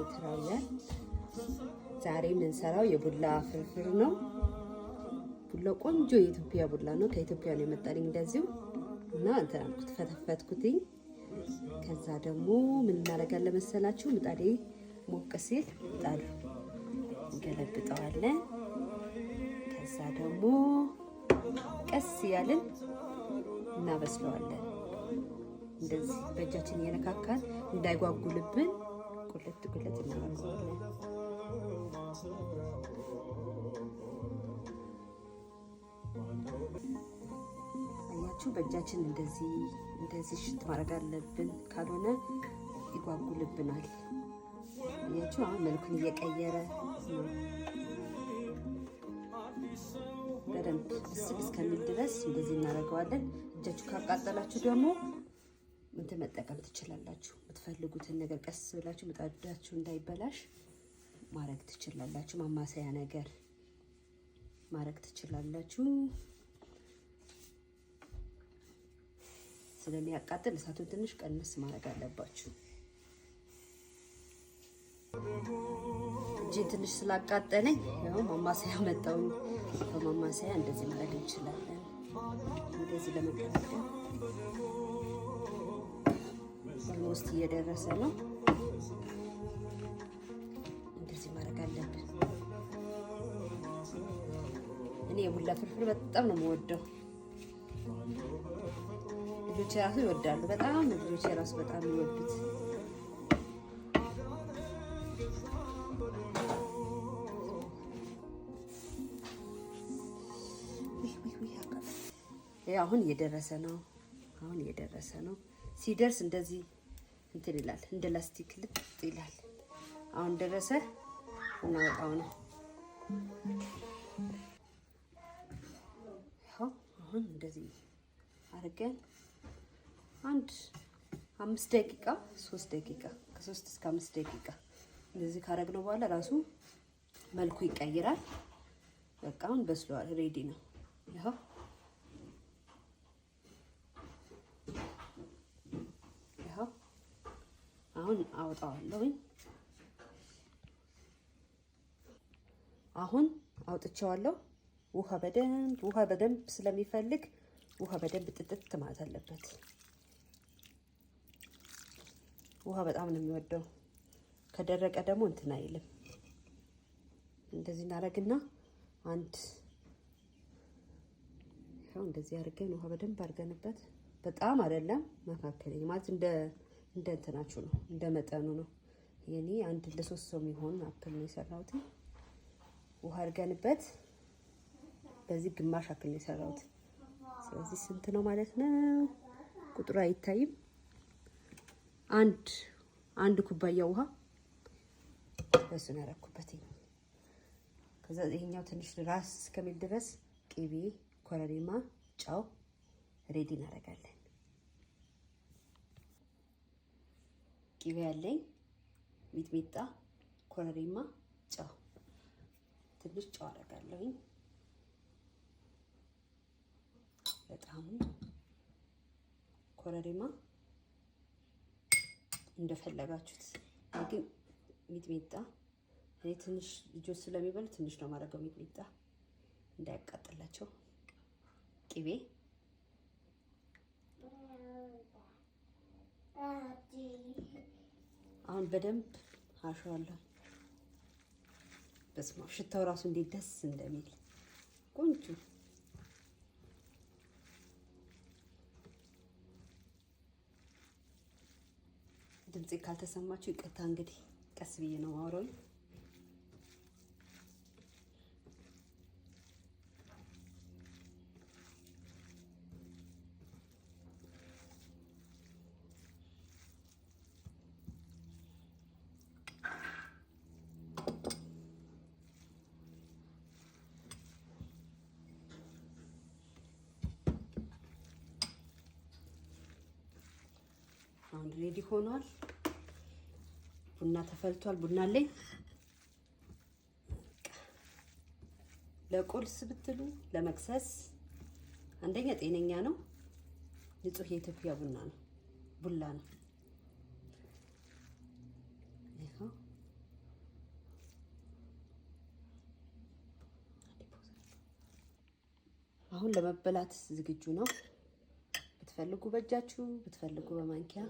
ኤርትራውያን። ዛሬ የምንሰራው የቡላ ፍርፍር ነው። ቡላው ቆንጆ የኢትዮጵያ ቡላ ነው። ከኢትዮጵያ ነው የመጣልኝ እንደዚሁ እና እንትን አልኩት፣ ፈተፈትኩትኝ። ከዛ ደግሞ ምን እናደርጋለን መሰላችሁ? ምጣዴ ሞቅ ሲል ምጣዱ እንገለብጠዋለን። ከዛ ደግሞ ቀስ እያልን እናበስለዋለን። እንደዚህ በእጃችን እየነካካን እንዳይጓጉልብን ቁልት ቁልት እናደርገዋለን። አያችሁ፣ በእጃችን እንደዚህ እንደዚህ ሽት ማድረግ አለብን፣ ካልሆነ ይጓጉልብናል። አያችሁ፣ አሁን መልኩን እየቀየረ ነው። በደንብ ብስል እስከሚል ድረስ እንደዚህ እናደርገዋለን። እጃችሁ ካቃጠላችሁ ደግሞ እንትን መጠቀም ትችላላችሁ። የምትፈልጉትን ነገር ቀስ ብላችሁ ምጣዳችሁ እንዳይበላሽ ማድረግ ትችላላችሁ። ማማሰያ ነገር ማድረግ ትችላላችሁ። ስለሚያቃጥል እሳቱን ትንሽ ቀንስ ማድረግ አለባችሁ። እጄን ትንሽ ስላቃጠለኝ ያው ማማሰያ መጣው። በማማሰያ እንደዚህ ማድረግ እንችላለን። እንደዚህ ለመቀላቀል almost እየደረሰ ነው። እንደዚህ ማድረግ አለብን። እኔ የቡላ ፍርፍር በጣም ነው የምወደው። ልጆቼ ራሱ ይወዳሉ። በጣም ልጆቼ ራሱ በጣም የሚወዱት። አሁን እየደረሰ ነው። አሁን እየደረሰ ነው። ሲደርስ እንደዚህ እንትን ይላል፣ እንደ ላስቲክ ልጥ ይላል። አሁን ደረሰ፣ እናወጣው ነው። አሁን እንደዚህ አድርገን አንድ 5 ደቂቃ፣ 3 ደቂቃ፣ ከ3 እስከ 5 ደቂቃ እንደዚህ ካረግነው በኋላ ራሱ መልኩ ይቀይራል። በቃ አሁን በስሏል፣ ready ነው። ይኸው ይኸው አሁን አውጣዋለሁኝ። አሁን አውጥቼዋለሁ። ውሃ በደንብ ስለሚፈልግ ውሃ በደንብ ጥጥት ማለት አለበት። ውሃ በጣም ነው የሚወደው። ከደረቀ ደግሞ እንትን አይልም። እንደዚህ እናደርግና አንድ ይኸው እንደዚህ አድርገን ውሃ በደንብ አድርገንበት፣ በጣም አይደለም፣ መካከለኛ ማለት እንደ እንትናችሁ ነው፣ እንደ መጠኑ ነው። የኔ አንድ ለሶስት ሰው የሚሆን አፕል ነው የሰራሁት። ውሃ አድርገንበት በዚህ ግማሽ አፕል ነው የሰራሁት። ስለዚህ ስንት ነው ማለት ነው? ቁጥሩ አይታይም። አንድ አንድ ኩባያ ውሃ በሱ ነው ያደረኩበት። ከዛ ይሄኛው ትንሽ ራስ እስከሚል ድረስ ቅቤ፣ ኮረሪማ፣ ጨው ready እናደርጋለን። ቅቤ ያለኝ፣ ሚጥሚጣ፣ ኮረሪማ፣ ጨው፣ ትንሽ ጨው አደርጋለሁኝ። በጣም ኮረሪማ እንደፈለጋችሁት፣ ግን ሚጥሚጣ እኔ ትንሽ ልጆች ስለሚበሉ ትንሽ ነው የማደርገው፣ ሚጥሚጣ እንዳያቃጥላቸው። ቅቤ፣ አሁን በደንብ አሸዋለሁ። በስመ አብ፣ ሽታው ራሱ እንዴት ደስ እንደሚል፣ ቆንጆ። ድምፄ ካልተሰማችሁ ይቅርታ። እንግዲህ ቀስ ብዬ ነው ማውራው። አሁን ready ሆኗል። ቡና ተፈልቷል። ቡና አለኝ። ለቁርስ ብትሉ ለመክሰስ አንደኛ ጤነኛ ነው። ንጹህ የኢትዮጵያ ቡና ነው፣ ቡላ ነው። ይኸው። አሁን ለመበላት ዝግጁ ነው። ብትፈልጉ በእጃችሁ፣ ብትፈልጉ በማንኪያ።